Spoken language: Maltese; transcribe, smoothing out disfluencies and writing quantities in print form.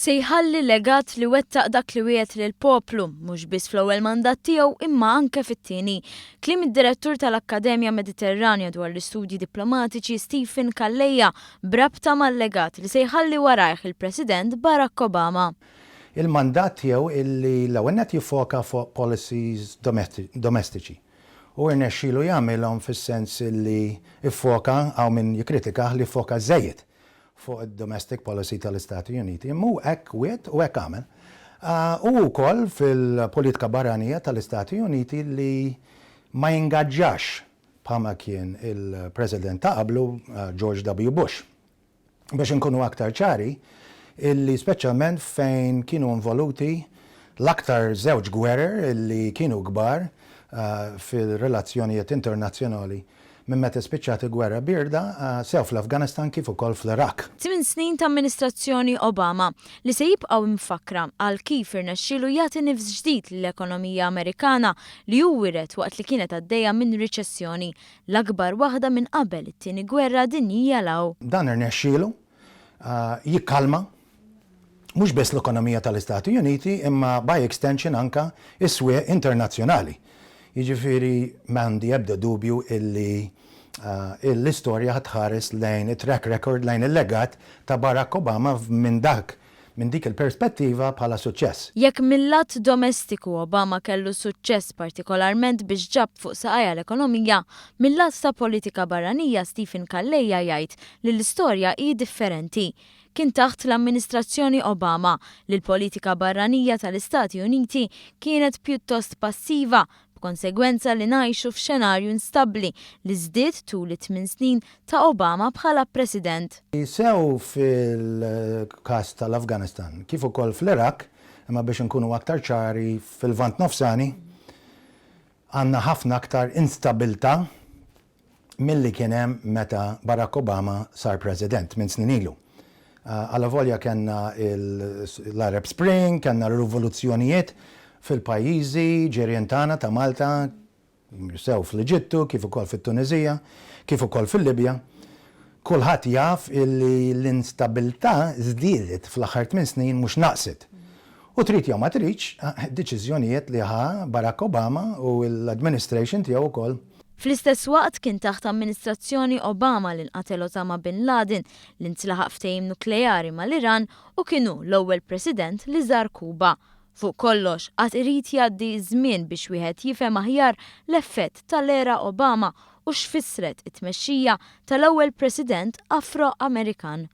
Se jħalli legat li wettaq dak li wiegħed lill-poplu, mhux biss fl-ewwel mandat tiegħu imma anke fit-tieni. Kliem id-Direttur tal-Akkademja Mediterranja dwar l-Istudji Diplomatiċi Stephen Calleja b'rabta mal-legat li se jħalli warajh il-President Barack Obama. Il-mandat tiegħu illi l-ewwel nett jiffoka fuq policies domestiċi u rnexxielu jagħmilhom fis-sens illi ffoka, hawn min jikkritikah li ffoka żejjed fuq id-domestic policy tal-Istati Uniti, imma hu hekk wiegħed u hekk għamel. U wkoll fil-politika barranija tal-Istati Uniti li ma jingaġġax bħalma kien il-President ta' qablu George W. Bush. Biex inkunu aktar ċari, illi speċjalment fejn kienu involuti l-aktar żewġ gwerer illi kienu kbar fir-relazzjonijiet internazzjonali minn meta spiċċat il-Gwerra Bierda, sew fl-Afganistan kif ukoll fl-Iraq. 8 snin ta' amministrazzjoni Obama li se jibqgħu mfakkra għal kif irnexxielu jagħti nifs ġdid lill-ekonomija Amerikana li hu wiret waqt li kienet għaddejja minn riċessjoni, l-akbar waħda minn qabel it-Tieni Gwerra Dinjija 'l hawn. Dan irnexxielu jikkalma mhux biss l-ekonomija tal-Istati Uniti imma by extension anka s-swieq internazzjonali. Jiġifieri m'għandi ebda dubju illi l-istorja ħa tħares lejn it-track record, lejn il-legat ta' Barack Obama minn dak minn dik il-perspettiva bħala suċċess. Jekk mil-lat domestiku Obama kellu suċċess partikolarment biex ġab fuq saqajha l-ekonomija, mil-lat ta' politika barranija Stephen Calleja jgħid li l-istorja hi differenti. Kien taħt l-amministrazzjoni Obama li l-politika barranija tal-Istati Uniti kienet pjuttost passiva b'konsegwenza li ngħixu f'xenarju instabbli li żdied tul it-8 snin ta' Obama bħala President. Sew fil-każ tal-Afganistan kif ukoll fl-Iraq, imma biex inkunu aktar ċari fil-Lvant Nofsani, għandna ħafna aktar instabilità milli kien hemm meta Barack Obama sar President 8 snin ilu. Allavolja kellna l-Arab Spring, kellna rivoluzzjonijiet fil-pajjiżi ġirien tagħna ta' Malta, sew fl-Eġittu, kif ukoll fit-Tuniżija, kif ukoll fil-Libja. Kulħadd jaf illi l-instabilità żdiedet fl-aħħar 8 snin mhux naqset. U trid jew ma tridx, deċiżjonijiet li ħa Barack Obama u l-administration tiegħu wkoll. Fl-istess waqt kien taħt amministrazzjoni Obama li nqatel Osama bin Laden, li ntlaħaq ftehim nukleari mal-Iran u kien hu l-ewwel President li żar Kuba. Fuq kollox, għad irid jgħaddi żmien biex wieħed jifhem aħjar l-effett tal-era Obama u x'fissret it-tmexxija tal-ewwel President Afro-Amerikan.